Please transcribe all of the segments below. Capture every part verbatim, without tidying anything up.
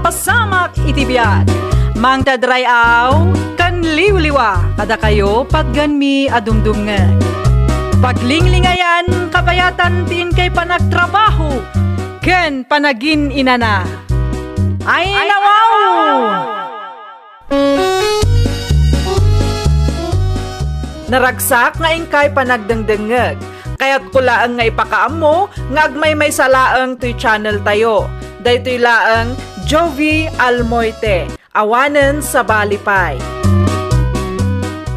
Pasamak iti biag. Mangted ray-aw ken liwliwa kadakayo patgenmi a dumdumngeg. Paglinglingayan, kabayatan ti inkay panagtrabaho ken panagin-inana. Ay, nawaw! Naragsak nga inkay panagdengdengngeg. Kayatko laeng nga ipakaammo nga agmaymaysa laeng toy channel tayo. Daytoy laeng Jovie Almoite, awanen sabali pay.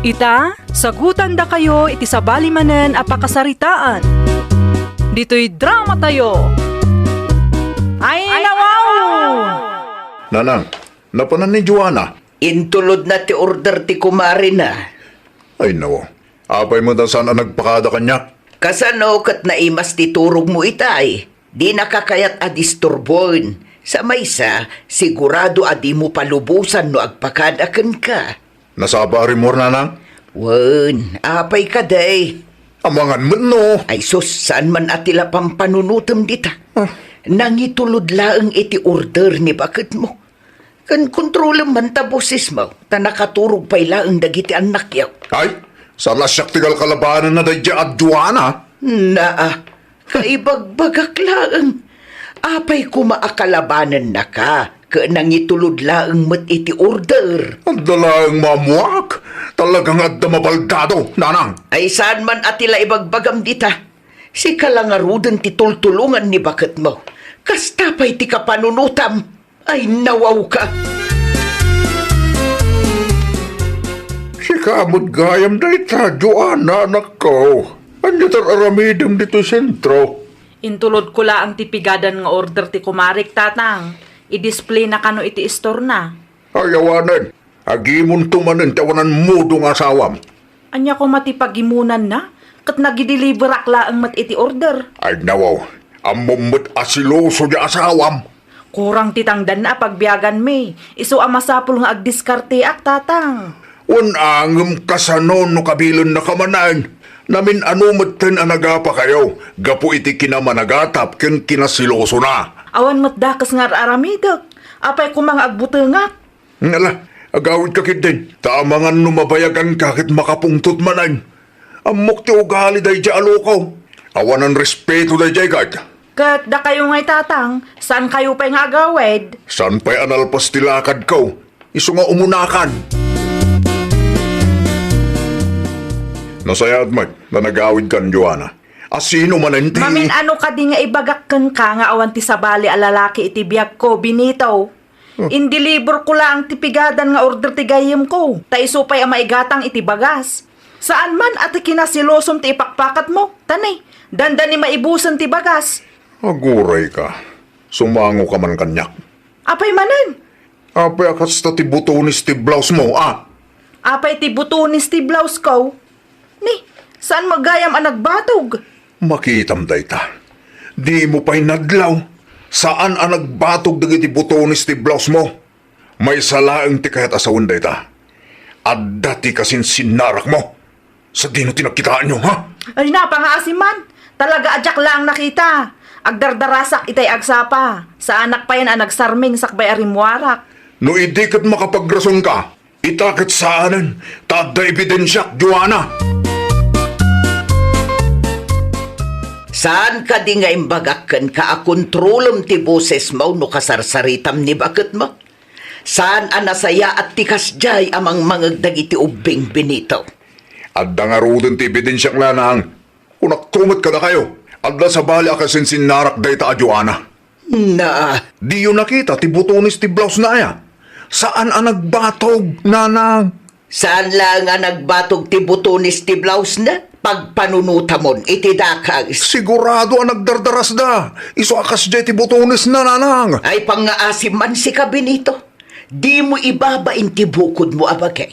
Ita, sagutandakayo iti sabali manen a pakasaritaan. Ditoy drama tayo. Ay, nawaw! Nanang, napanan ni Joanna? Intulodna ti order ti kumarina. Ay, nawaw. Apay met a saan a nagpakada kaniak? Kasano ket naimas ti turogmo itay? Dinaka kayat a disturboen. Sa maysa, sigurado a dimo palubosan no agpakada kenka. Nasapa a rimmuar, nanang? Wen, apay kadi? Amangan met no. Ay sus, saan man a ti la pampanunotem dita. Ah. Nangitulod laeng iti order ni baketmo. Ken kontrolem man ta bosesmo, ta nakaturog pay laeng dagiti annakyo. Ay, saan a siak ti kalkalabanenna daydiay a Joanna? Naa, kaibagbagak laeng. Apay koma a kalabanennaka, ket nangitulod laeng met iti order? Adda laeng maammoak. Talaga nga adda mabaldado, nanang. Ay saan man a ti la ibagbagam dita. Sika la ngaruden ti tultulongan ni baketmo. Kasta pay ti kapanunotam. Ay, nawawka! Sika met gayam dayta, Joanna, anakko. Ania ti ar-aramidem ditoy sentro? Intulodko laeng ti pigadan nga order ti kumarek, Tatang. I-display na kano iti istorna. Ay, awanen. Agimonto manen ti awanan modo nga asawam. Ania koma ti pagimonanna? Ket nagideliverak laeng met iti order. Ay, nawaw. Ammom met a seloso ti asawam. Kurang ti tangdanna a pagbiaganmi. Isu a masapul nga agdiskarteak, Tatang. Wen angem kasano no kabilennaka manen. Namin-ano metten a nagapakayo gapu iti kinamanagatap ken kinaselosona. Awan met dakes nga ar-aramidek. Apay koma nga agbutengak? Ala, agawidka ketdin, ta amangan no mabayaganka ket makapungtot manen. Ammok ti ugali daydiay a lukaw. Awanan respeto daydiay ket. Ket dakayo ngay, Tatang, saankayo pay nga agawid? Saan pay a nalpas ti lakadko? Isu nga umunakan. Nasayaat met, ta nagawidkan, Joanna. A sino manen ti Mamin-ano kadi nga ibagak kenka nga awan ti sabali a lalaki iti biagko, Benito? Hmm. Indeliverko laeng ti pigadan nga order ti gayyemko, ta isu pay a maigatang iti bagas. Saan man a ti kinaselosom ti ipakpakatmo, ta ni, dandani maibusen ti bagas. Agurayka, sumangoka man kaniak. Apay manen? Apay a kasta ti butones ti blousemo, a? Apay ti butones ti blousesko? Ni, saanmo gayam a nagbatog? Makitam dayta. Dimo pay nadlaw. Saan a nagbatog dagiti butones ti blousemo. Maysa laeng ti kayat a sawen dayta. Adda ti kasinsinnarakmo. Sadino ti nakitaanyo, ha? Ay, napangaasim man. Talaga a diak laeng nakita. Agdardarasak itay agsapa. Saanak payen a nagsarming sakbay a rimmuarak. No idi ket makapagrasonka, ita ket saanen, ta adda ebidensiak, Joanna. Saan kadi nga imbagak kenka a kontrolem ti bosesmo no kasarsaritam ni baketmo? Saan a nasayaat ti kasdiay a mangmangeg dagiti ubbing, Benito? Adda ngaruden ti ebidensiak, nanang. Kunakto met kadakayo, adda sabali a kasinsinnarak dayta a Joanna. Na. Diyo nakita ti butones ti blousena aya? Saan a nagbatog, nanang. Saan laeng a nagbatog ti butones ti blousena? Pagpanunotamon iti dakes. Sigurado a nagdardarasda. Isu a kasdiay ti butonesna, nanang. Ay, pangngaasim man sika, Benito. Dimo ibabain ti bukodmo a bagay.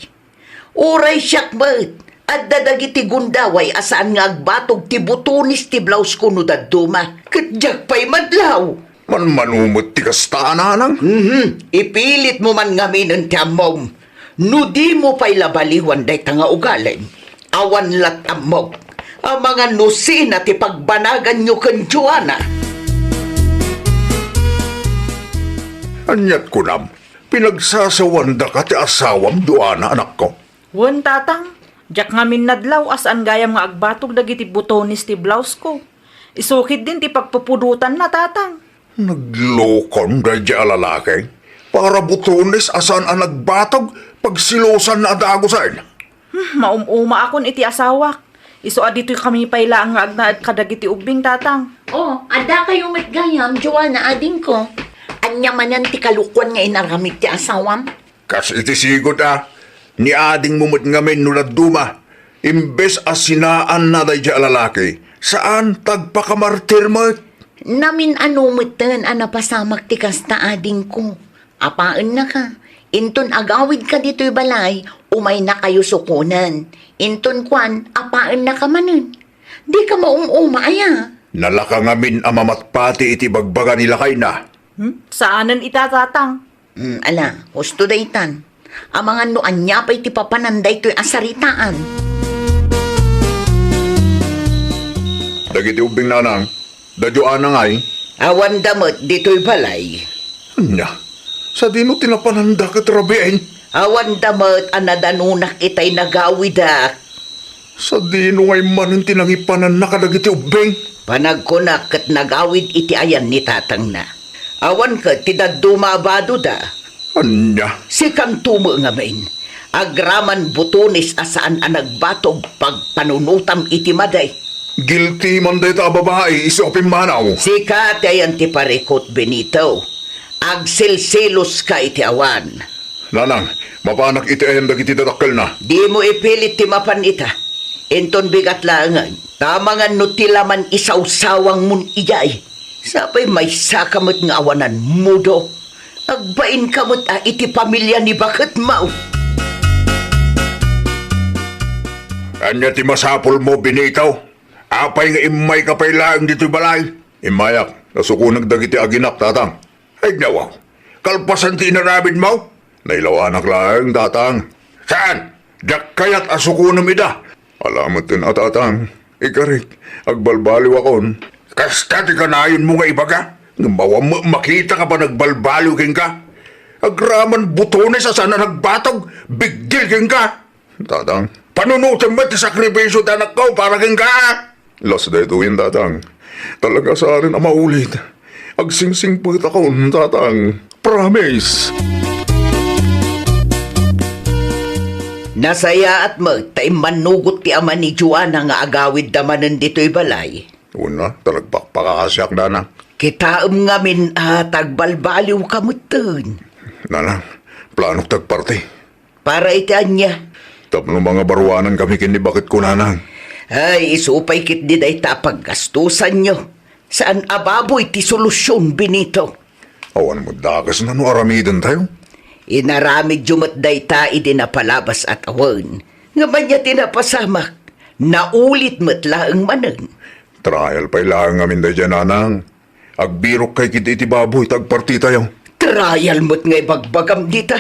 Uray siak met, adda dagiti gundaway a saan nga agbatog ti butones ti blouseko no dadduma, ket diak pay madlaw. Manmano met ti kasta, nanang? Mhm. Ipilitmo man ngaminen ti ammom. No dimo pay la baliwan dayta nga ugalim, awan lat ammok. Amangan no sina ti pagbanaganyo ken Joanna. Aniat kunam, pinagsasawandaka ti asawam, Joanna, anakko? Wen, Tatang. Diak ngamin nadlaw a saan gayam nga agbatog dagiti butones ti blouseko. Isu ketdin ti pagpupudotanna, Tatang. Naglokon daydiay a lalaki. Para butones a saan a nagbatog, pagselosanna a dagusen. Hmm, maum-umaakon iti asawak. Isu a ditoykami pay laeng nga agnaed kadagiti ubbing, Tatang. Oh, addakayo met gayam, Joanna, adingko. Ania manen ti kalokuan nga inaramid ti asawam? Kas iti sigud a, ni adingmo met ngamin no dadduma, imbes a sinaanna daydiay a lalaki, saan ta agpakamartir met. Namin-ano metten a napasamak ti kasta, adingko. Apaennaka, inton agawidka ditoy balay, umaynakayo sukonen. Inton kuan, apaennaka manen. Dika maum-uma aya? Nalaka ngamin a mamatpati iti ibagbaga ni lakayna. Hmm? Saanen ita, Tatang. Hmm, ala, husto daytan. Amangan no ania pay ti papanan daytoy a saritaan. Dagiti ubbing, Nanang, da Joanna ngay? Awanda met ditoy balay. Ania? Sadino ti napananda ket rabiin? Awanda met a nadanunak itay nagawidak. Sadino ngay manen ti nangipananna kadagiti ubbing? Panagkunak ket nagawid iti ayan ni tatangna. Awan ket ti dadduma a badoda. Ania? Sikanto met ngamin. Agraman butones a saan a nagbatog pagpanunotam iti madi. Guilty man dayta a babai isu a pimmanaw. Sika ti ayan ti parikut, Benito. Agselseloska iti awan. Nanang, mapanak iti ayan dagiti dadakkelna. Dimo ipilit ti mapan ita. Inton bigat laengen, ta amangan no ti laman isawsawangmon idiay. Sapay maysaka met nga awanan mudo. Agbainka met a iti pamilia ni baketmo. Ania ti masapulmo, Benito? Apay nga immayka pay laeng ditoy balay? Immayak, ta sukonek dagiti aginak, tatang. Ay, nawaw. Kalpasan ti inaramidmo? Nailawanak laeng, tatang. Saan? Diak kayat a sukonem ida. Ala metten a, tatang. Ikarik, agbalbaliwakon. Kasta ti kanayonmo nga ibaga? Ngem awan met makitaka a panagbalbaliw kenka. Agraman butones a saan a nagbatog, bigdil kenka. Tatang, panunotem met ti sakripisio ti anakko para kenka. Las daytoyen, tatang. Talaga saanen a maulit. Agsingsingpetakon, tatang. Promise. Nasayaat met ta immannugot ti ama ni Joanna nga agawidda manen ditoy balay. Wen a, ta nagpakpakasiak, nanang. Kitaem ngamin a tagbalbaliwka metten. Nanang, planok ti agparti. Para iti ania? Tapno mangabaruanan kami ken ni baketko, nanang. Ay, isu pay ketdi dayta a paggastosanyo. Saan a baboy ti solusion, Benito. Awan met dakesna no aramidentayo. Inaramidyo met dayta idi napalabas a tawen. Ngem ania ti napasamak? Naulit met laeng manen. Trial pay laeng ngamin daydiay, nanang. Agbirokkay ketdi iti baboy ta agpartitayo. Trial met nga ibagbagam dita.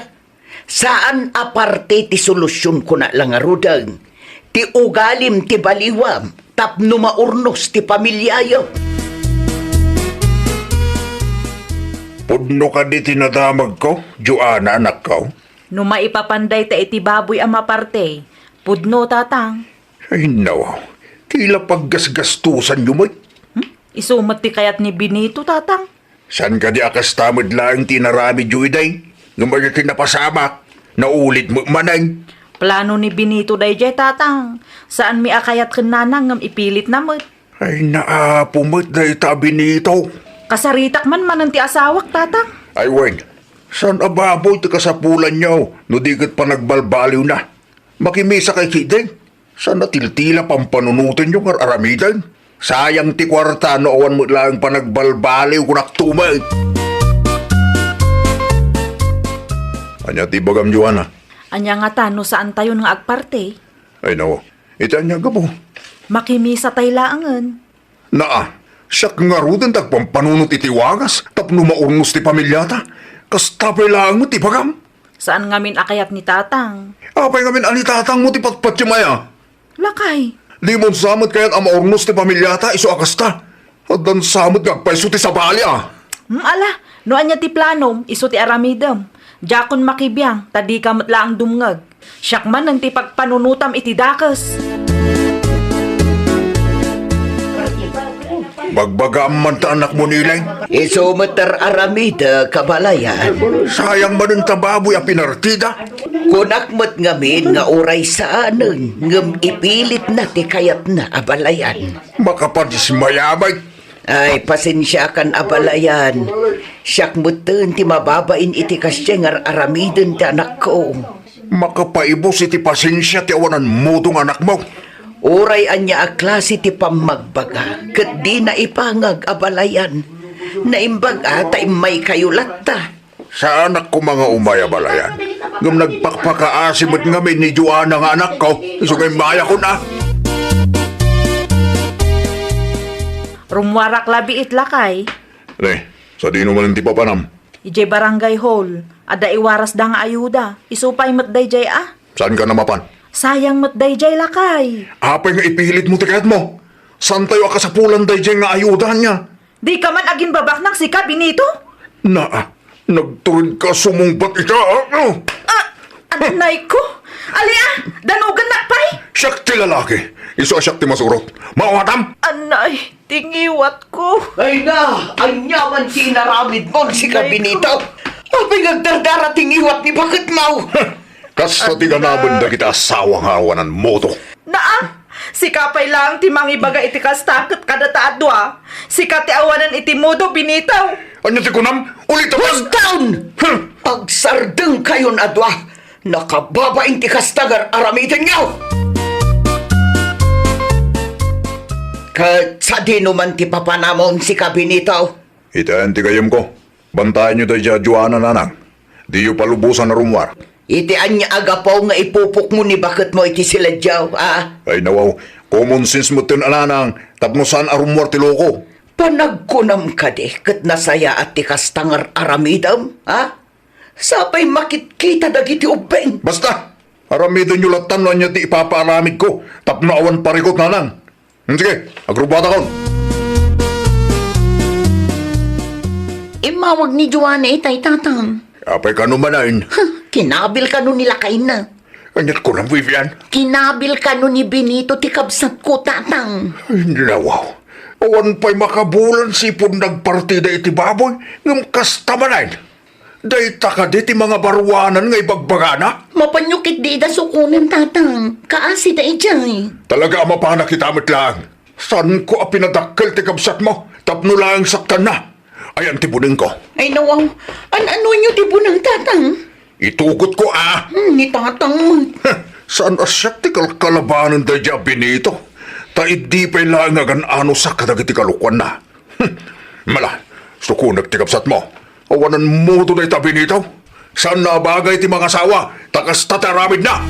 Saan a parte ti solusion, kuna la ngaruden. Ti ugalim ti baliwam tapno maurnos ti pamiliayo. Pudno kadi ti nadamagko, Joanna, anakko? No maipapan dayta iti baboy a maparte, pudno, tatang. Ay, nawaw. Ti la paggasgastosanyo met. Hmm? Isu met ti kayat ni Benito, tatang. Saan kadi a kasta met laeng ti inaramidyo idiay? Ngem ania ti napasamak? Naulit met manen. Plano ni Benito daydiay, tatang. Saanmi a kayat ken nanang ngem ipilitna met. Ay, naapo met dayta a Benito. Kasaritak man manen ti asawak, tatang. Ay, wen. Saan a baboy ti kasapulanyo no di ket panagbalbaliwna? Makimisakay ketdi. Saan a tiltila pampanunotenyo nga ar-aramiden? Sayang ti kuarta no awan met laeng panagbalbaliw, kunak tumet. Ania ti ibagam, Joanna? Ania ngata no saantayon nga agparti? Ay, nawaw. Iti ania gapu? Makimisatay laengen. Naa, siak ngaruden ti agpampanunot iti wagas tapno maurnos ti pamiliata. Kasta pay laeng met ti ibagam. Saan ngamin a kayat ni tatang. Apay ngamin a ni tatangmo ti patpatiem aya? Lakay. Dimon sa met kayat a maurnos ti pamiliata isu a kasta. Addan sa met nga agpayso ti sabali a. Hmm, ala, no ania ti planom, isu ti aramidem. Diakon makibiang, ta dika met laeng dumngeg. Siak manen ti pagpanunotam iti dakes. Bagbagaam man ta anakmo ni Ileng. Isu met ti ar-aramidek, abalayan. Sayang manen ta baboy a pinartida. Kunak met ngamin nga uray saanen, ngem ipilitna ti kayatna, abalayan. Makapadismayamay. Ay, pasensiakan, abalayan. Siak metten ti mababain iti kasdiay nga ar-aramiden ti anakko. Makapaibus iti pasensia ti awanan modo nga anakmo. Uray ania a klase ti pammagbaga, ket dina ipangag, abalayan. Naimbag a ta immaykayo latta. Saanak koma nga umay, abalayan. Ngem nagpakpakaasi met ngamin ni Joanna nga anakko, isu nga immayakon a. Rummuarak la biit, lakay. Ne, sadino manen ti papanam? Idiay barangay hall, adda iwarasda nga ayuda. Isu pay met daydiay a. Saanka a mapan? Sayang met daydiay, lakay. Apay nga ipilitmo ti kayatmo? Saantayo a kasapulan daydiay nga ayuda ania? Dika man agimbabaknang sika, Benito? Naa, nagturedka a sumungbat ita, a? Ah, anay ko! Ali a, danugennak pay! Siak ti lalaki, isu a siak ti masurot. Maawatam? Anay, ti ngiwatko. Ay na, ania man ti inaramidmon sika, Benito? Apay nga agdardara ti ngiwat ni baketmo? Kasta ti ganaben dagiti asawa nga awanan modo. Naa, sika pay laeng ti mangibaga iti kasta ket kadata a dua. Sika ti awanan iti modo, Benito. Ania ti kunam? Ulitem. Husto! Huh! Agsardengkayon a dua. Nakababain ti kasta nga ar-aramidenyo. Ket sadino man ti papanamon, sika, Benito? Itaen ti gayyemko. Bantayanyo daydiay a Joanna, nanang. Diyo palubosan a rummuar. Iti ania a gapu nga ipupokmo ni baketmo iti siledyo, a? Ay, nawaw. Common sense metten a, nanang, tapno saan a rummuar ti loko. Panagkunam kadi ket nasayaat ti kasta nga ar-aramidem, a? Sapay makitkita dagiti ubbing. Basta! Aramidenyo latta no ania ti ipapaaramidko tapno awan parikut, nanang. Hmm, sige, agrubbuatakon. Immawag ni Joanna itay, tatang. Apay kano manen? Huh, kinabil kano ni lakayna. Aniat kunam, Vivian? Kinabil kano ni Benito ti kabsatko, tatang. Ay, nawaw. Awan pay makabulan sipud nagpartida iti baboy, ngem kasta manen. Dayta kadi ti mangabaruanan nga ibagbagana? Mapanyo ketdi ida sukonen, tatang. Kaasi daydiay. Talaga a mapanak ita met laeng. Saanko a pinadakkel ti kabsatmo tapno laeng saktanna. Ayan ti bunengko. Ay, nawaw. An-anonyo ti buneng, tatang? Itugotko a. Hmm, ni tatang met. Heh, saan a siak ti kalkalabanen daydiay a Benito? Ta idi pay laeng nga agan-anosak kadagiti kalokuanna. Hmm. Mala, sukonek ti kabsatmo. Awanan modo dayta, Benito. Saanna a bagay ti mangasawa, ta kasta ti aramidna.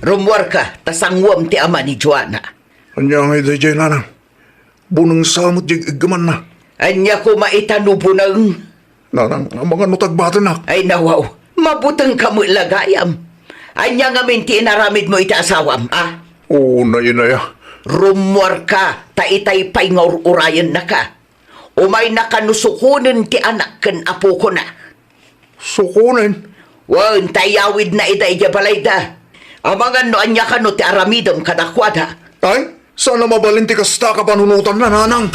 Rummuarka, ta sanguem ti ama ni Joanna. Ania ngay daydiay, nanang? Buneng sa met diay iggamanna. Ania koma ita no buneng? Nanang, amangan no tagbatenak. Ay, nawaw. Mabutengka met la gayam. Ania ngamin ti inaramidmo iti asawam, a? O, nay, nay, a. Rummuarka, ta itay pay nga ur-urayennaka. Umayna kano sukonen ti anak ken apokona. Sukonen? Wen, ta iyawidna ida idiay balayda. Amangan no ania kano ti aramidem kadakuada. Ay, saan a mabalin ti kasta a kapanunotanna, nanang.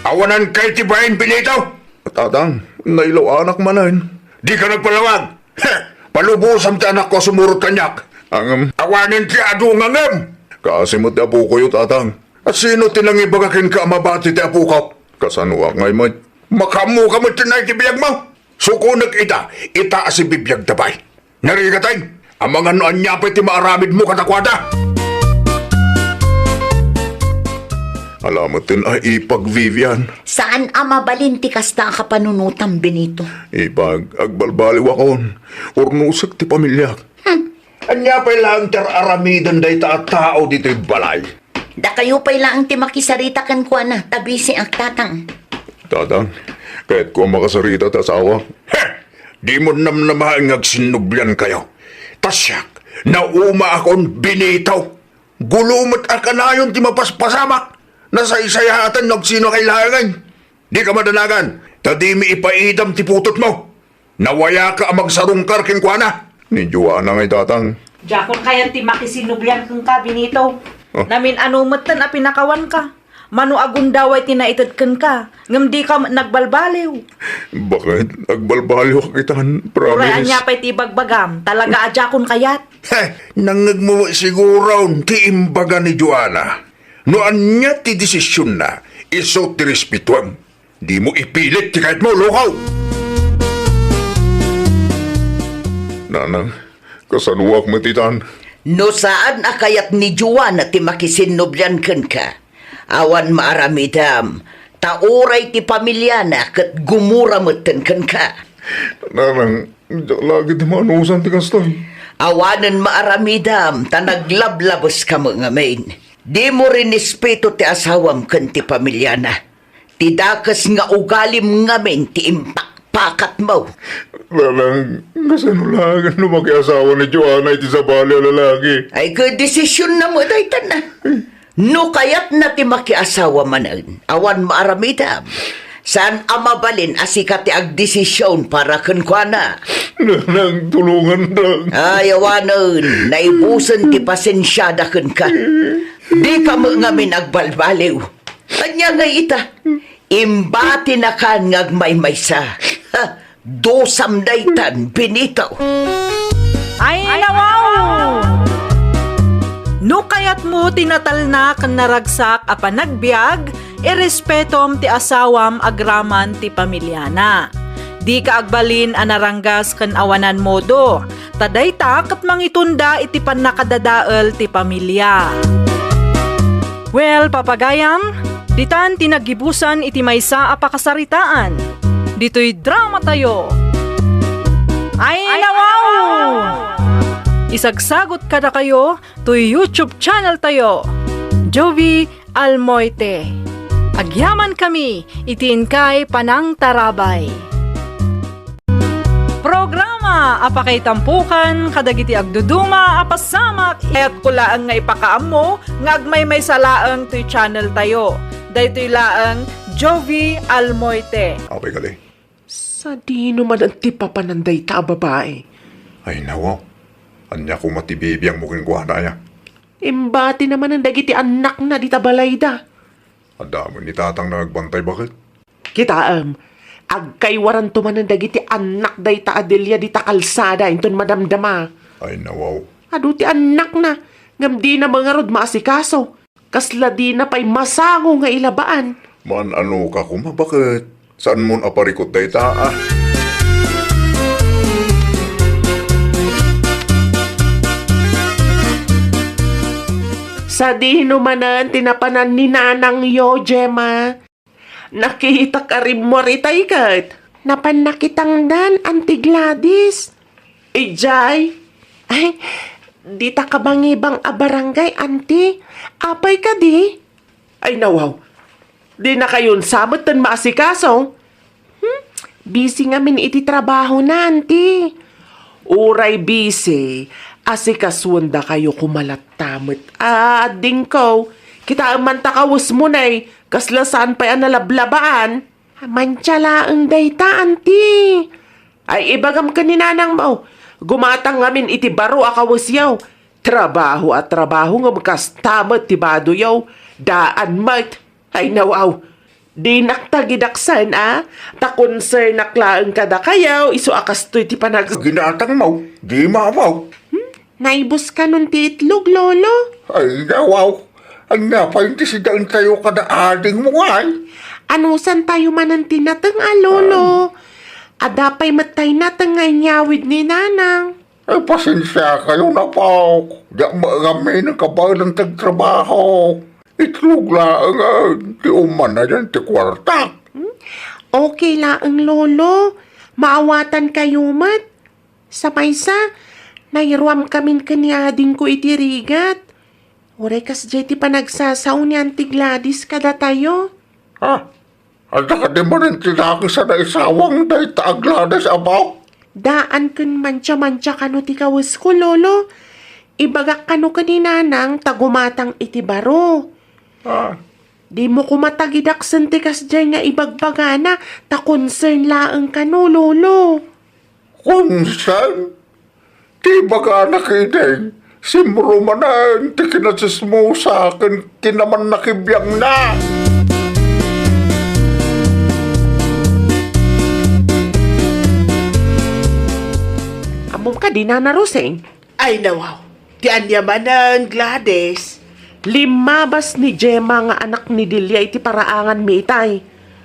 Awanan kay ti bain, Benito? Tatang, nailaw-anak manen. Dika nagpalawag. Heh! Palubosam ti anakko a sumurot kaniak. Ngem, awanen ti adu nga ngem. Kaasi met ti apokoyo, tatang. A, sino ti nangibaga kenka a mabati ti apokak? Kasanoak ngay met? Makaammoka met ti nay ti biagmo. Sukonek ida, ita a sibibiagda pay. Narigat, amangan no ania pay ti maaramidmo kadakuada. Ala metten a ipag, Vivian. Saan a mabalin ti kasta a kapanunotam, Benito. Ipag, agbalbaliwakon. Urnosek ti pamiliak. Hmm. Ania pay laeng ti ar-aramiden dayta a tao ditoy balay? Dakayo pay laeng ti makisarita kenkuana, ta bisiak, tatang. Tatang, kayatko a makasarita ti asawak. Heh! Dimo namnamaen nga agsinnubliankayo. Ta siak, naumaakon, Benito. Gulo met a kanayon ti mapaspasamak. Nasaysayaatan no agsino a kailangan. Dika madanagan, ta dimi ipaidam ti putotmo. Nawayaka a magsarungkar kenkuana. Ni Joanna ngay, Tatang. Diakon kayat ti makisinublian kenka, Benito. Ah. Namin-ano metten a pinakawanka. Mano a gundaway ti naited kenka, ngem dika met nagbalbaliw. Bakit? Agbalbaliwak itan, promise. Uray ania pay ti ibagbagam, talaga a diakon kayat. Heh, nangngegmo met siguron ti imbaga ni Joanna. No ania ti desisionna, isu ti respetuem. Dimo ipilit ti kayatmo, lukaw! Nanang, kasanoak met itan? No saan a kayat ni Joanna ti makisinnublian kenka, awan maaramidam, ta uray ti pamiliana ket gumura metten kenka. Nanang, diak la ketdi maanusan ti kastoy. Awanen maaramidam, ta naglablabeska met ngamin. Dimo rinespeto ti asawam ken ti pamiliana. Ti dakes nga ugalim ngamin ti impakpakatmo. Nanang, kasano laeng no makiasawa ni Joanna iti sabali a lalaki? Ay, ket desisionna met daytan a. No kayatna ti makiasawa manen, awan maaramidam. Saan a mabalin a sika ti agdesision para kenkuana. Nanang, tulongandak. Ay, awanen, naibusen ti pasensiada kenka. Dika met ngamin agbalbaliw. Ania ngay ita? Imbatinakan nga agmaymaysa. Ha, dusam daytan, Benito. Ay, nawaw! No kayatmo ti natalna ken naragsak a panagbiag, irespetom ti asawam agraman ti pamiliana. Dika agbalin a naranggas ken awanan modo, ta dayta ket mangitunda iti pannakadadael ti pamilia. Well, papagayam, ditan ti naggibusan iti maysa a pakasaritaan. Ditoy dramatayo. Ay, nawaw! Isagsagot kadakayo toy YouTube channel tayo, Jovie Almoite. Agyamankami iti inkay panangtarabay. Programa a pakaitampokan kadagiti agduduma a pasamak. Kayatko laeng nga ipakaammo nga agmaymaysa laeng toy channel tayo. Daytoy laeng Jovie Almoite. Apay kadi? Sadino man ti papanan dayta a babai? Ay, nawaw. Ania koma ti bibiangmo kenkuana aya? Imbatina manen dagiti annakna dita balayda. Adda met ni tatangna nga agbantay, baket? Kitaem, agkaywaranto manen dagiti annak dayta a Delia dita kalsada inton madamdama. Ay, nawaw. Adu ti annakna, ngem dina met ngarud maasikaso. Kasla dina pay masango nga ilabaan. Maan-anoka koma, baket? Saanmon a parikut dayta, a? Sadino manen ti napanan ni nanangyo, Gemma? Nakitak a rimmuar itay ket. Napan nakitangdan, Auntie Gladys. Idiay? Ay, dita kabangibang a barangay, Auntie. Apay kadi? Ay, nawaw. Dinakayon sa metten maasikaso? Hmm? Busy ngamin iti trabahona, Auntie. Uray busy, asikasuendakayo koma latta met. Ah, adingko. Kitaem man ta kawesmo, nay, kasla saan pay a nalablabaan. Mantia laeng dayta, Auntie. Ay, ibagam ken ni nanangmo, gumatang ngamin iti baro a kawesyo. Trabaho a trabaho ngem kasta met ti badoyo. Daan met. Ay, nawaw. Dinak ta gidaksan, a? Ta konsernak laeng kadakayo, isu a kastoy ti panag- Ginatangmo, di maamaw. Hmm? Naibus kanon ti itlog, Lolo? Ay, nawaw. Ania pay ti sidaentayo kada adingmo, ay? Anusantayo manen ti nateng a, Lolo. Ay. Adda pay met tay nateng nga inyawid ni Nanang. Ay, pasensiakayo, napok. Diak met ngamin kabaelan ti agtrabaho. Itlog laeng, ay, ti umanayan ti kuarta. Hmm? Okay laeng, Lolo. Maawatankayo met. Sa maysa, nairuamkamin ken ni adingko iti rigat. Uray kasdiay ti panagsasao ni Auntie Gladys kadatayo. Ha? Adda kadi manen ti dakes a naisawang dayta a Gladys a bao? Daan ken mantia-mantia kano ti kawesko, Lolo. Ibagak kano ken ni Nanang ta gumatang iti baro. Ah. Dimo koma tagidaksen ti kasdiay nga ibagbagana, ta concern laeng kano, Lolo. Concern? Ti ibagana ketdin, simrumana ti kinatsismosa ken kinamannakibiangna. Ammom kadi, Nana Rosing? Ay, nawaw. Ti ania manen, Gladys? Limmabas ni Gemma nga anak ni Delia iti paraanganmi itay.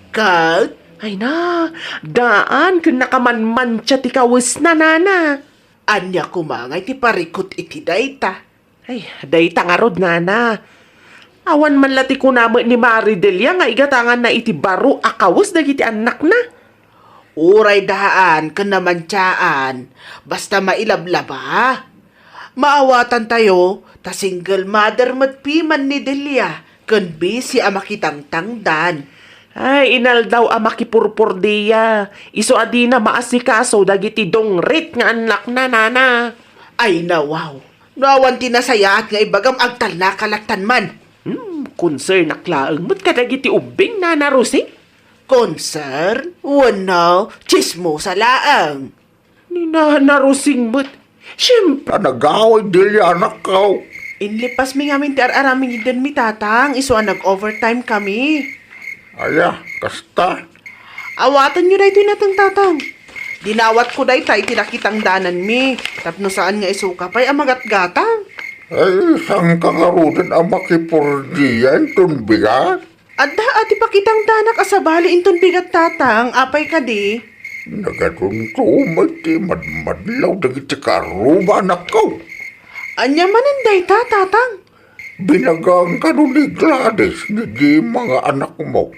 Ket? Ay na, daan ken nakamanmantia ti kawesna, Nana. Ania koma nga iti parikut iti dayta? Ay, dayta ngarud, Nana. Awan man la ti kuna met ni Mari Delia nga igatanganna iti baro a kawes dagiti annakna. Uray daan ken namantiaan, basta mailablaba. Maawatantayo ta single mother met piman ni Delia ken busy a makitangtangdan. Ay, inaldaw a makipurpordia. Isu a dina maasikaso dagiti dungrit nga annakna, Nana. Ay, nawaw. No awan ti nasayaat nga ibagam, agtalnaka lattan man. Hmm, concernak laeng met kadagiti ubbing, Nana Rosing? Concern? Wenno, tsismosa laeng. Ni Nana Rosing met. Siyempre. A nagaway, Delia, anakko. Inlipasmi ngamin ti ar-aramidenmi, Tatang, isu a nag-overtime kami. Aya, kasta. Awatenyo daytoy nateng, Tatang. Dinawatko dayta iti nakitangdananmi, tapno saan nga isuka pay a magatgatang. Ay, saanka ngaruden a makipurdia inton bigat? Adda a ti pakitangdanak a sabali inton bigat, Tatang, apay kadi? Nagadunto met ti madmadlaw dagiti kaarruba, anakko. Ania manen dayta, Tatang? Binagaan kano ni Gladys ni Gemma nga anakmo.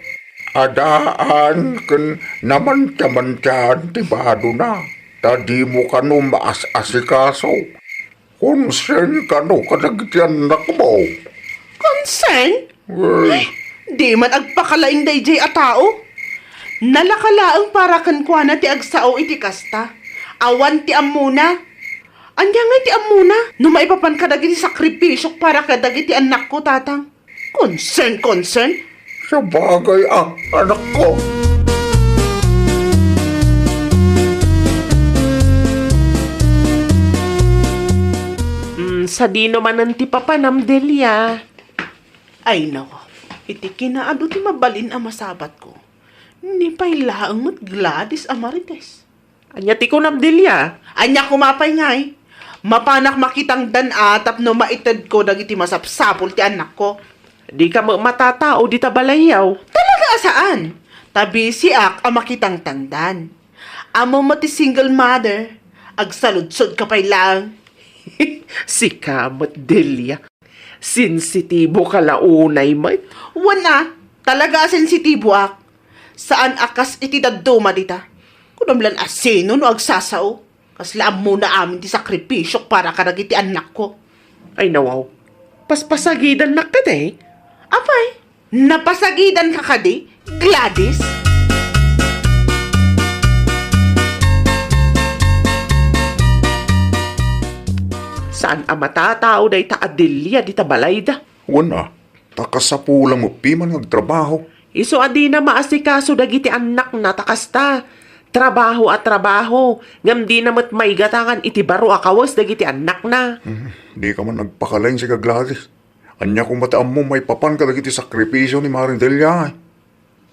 Adaan ken namantiamantiaan ti badona, ta dimo kano maas-asikaso. Concern kano kadagiti annakmo. Concern? Well, di man agpakalaing daydiay a tao. Nalaka laeng para kenkuana ti agsao iti kasta. Awan ti ammona. Ania ngay ti ammona no maipapan kadagiti sakripisiok para kadagiti annakko, Tatang? Concern, concern? Sabagay a, anakko. Mm, sadino manen ti papanam, Delia? Ay, nawa. Iti kinaadu ti mabalin a masabatko, ni pay laeng met Gladys a Marites. Ania ti kunam, Delia? Ania koma pay ngay? Mapanak makitangdan a tapno maitedko dagiti masapsapul ti annakko. Dika met matatao dita balayyo. Talaga a saan? Ta bisiak a makitangtangdan. Ammom met ti single mother. Agsaludsodka pay laeng. Sika met, Delia. Sensitibo ka la unay met. Wen a, talaga a sensitiboak. Saan a kas iti dadduma dita. Kunam lan a sino no agsasao. Kasla ammona amin ti sakripisiok para kadagiti annakko. Ay, nawaw. Paspasagidannak kadi? Apay, napasagidanka kadi, Gladys? Saan a matatao dayta a Delia dita balayda? Wen a, ta kasapulan met piman nga agtrabaho. Isu a dina maasikaso dagiti annakna ta kasta. Trabaho a trabaho, ngem dina met maigatangan iti baro a kawes dagiti annakna. Hmm, dika man agpakalaing, sika Gladys. Ania koma ti ammom maipapan kadagiti sakripisio ni Mari Delia?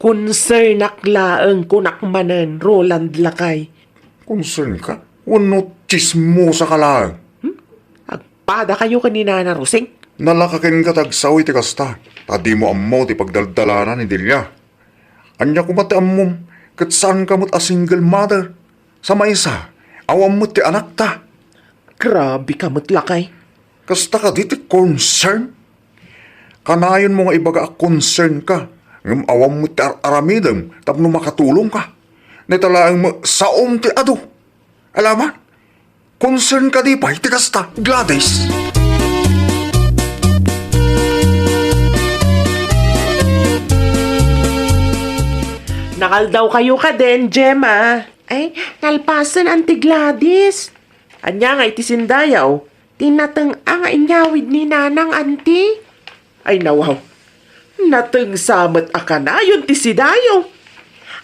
Konsernak laeng, kunak manen, Roland lakay. Konsernka? Wenno tsismosaka laeng? Hmm? Agpadakayo ken ni Nana Rosing? Nalaka kenka ti agsao iti kasta, ta dimo ammo ti pagdaldalana ni Delia. Ania koma ti ammom, ket saanka met a single mother? Sa maysa, awan met ti anakta. Grabeka met, lakay. Kasta kadi ti concern? Kanayonmo nga ibaga a concern ka, ngem awan met ti ar-aramidem tapno makatulongka. Dayta laeng met saom ti adu. Alaman? Concern kadi pay ti kasta, Gladys? Nakaldawkayo kadin, Gemma. Ay, nalpasen, Auntie Gladys. Ania ngay ti sindayaw? Ti nateng a nga inyawid ni Nanang, anti? Ay, nawaw. Nateng sa met a kanayon ti sidayo.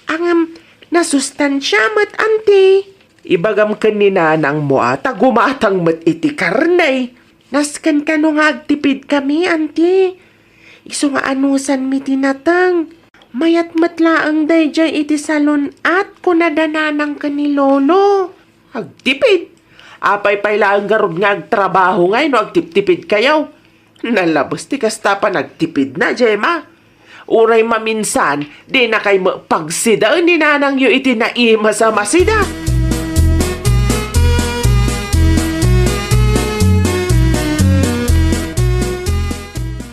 Ngem, nasustansia met, anti. Ibagam ken ni Nanangmo a ta gumatang met iti karne. Nasken kano nga agtipidkami, anti. Isu nga anusanmi ti nateng. Mayat met laeng daydiay iti salon-at, kuna da Nanang ken ni Lolo. Agtipid? Apay pay laeng garud nga agtrabaho ngay no agtiptipidkayo? Nalabes ti kasta panagtipidna, Gemma. Uray maminsan, dinakay met pagsidaen ni Nanangyo iti naimas a masida.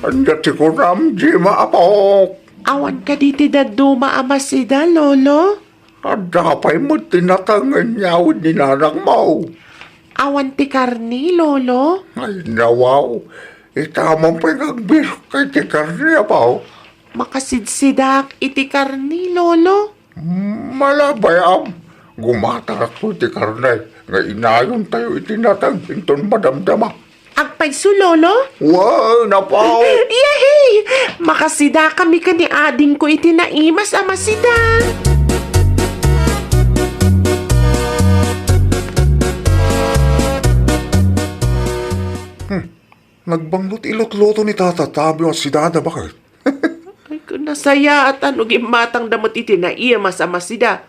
Ania ti kunam, Gemma, apok? Awan kadi ti dadduma a masida, Lolo? Adda pay met ti nateng nga inyawid ni Nanangmo. Awan ti karne, Lolo? Ay, nawaw. Ita man pay nga agbilkay ti karne, apo. Makasidsidak iti karne, Lolo. Malabay, am. Gumatangakto iti karne nga inayontayo iti nateng inton madamdama. Agpayso, Lolo? Wen, apo. Yehey! Makasidakami ken ni adingko iti naimas a masida. Hmm. Nagbanglo ti ilutluto ni Tata Tabio a sidada, baket? Ay, nasayaat no gimmatangda met iti naimas a masida.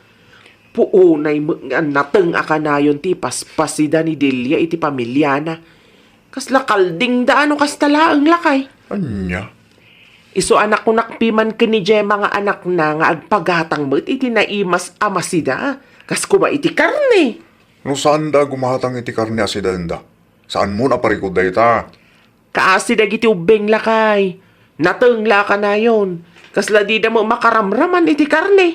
Puonay met nga nateng a kanayon ti paspasida ni Delia iti pamiliana. Kasla kaldingda no kasta laeng, lakay. Ania? Isu a nakunak piman ken ni Gemma nga anakna nga agpagatang met iti naimas a masida, kas koma iti karne. No saanda a gumatang iti karne a sidaenda, saanmon a parikut dayta? Kaasi dagiti ubbing, lakay. Nateng la a kanayon. Kasla dida met makaramraman iti karne.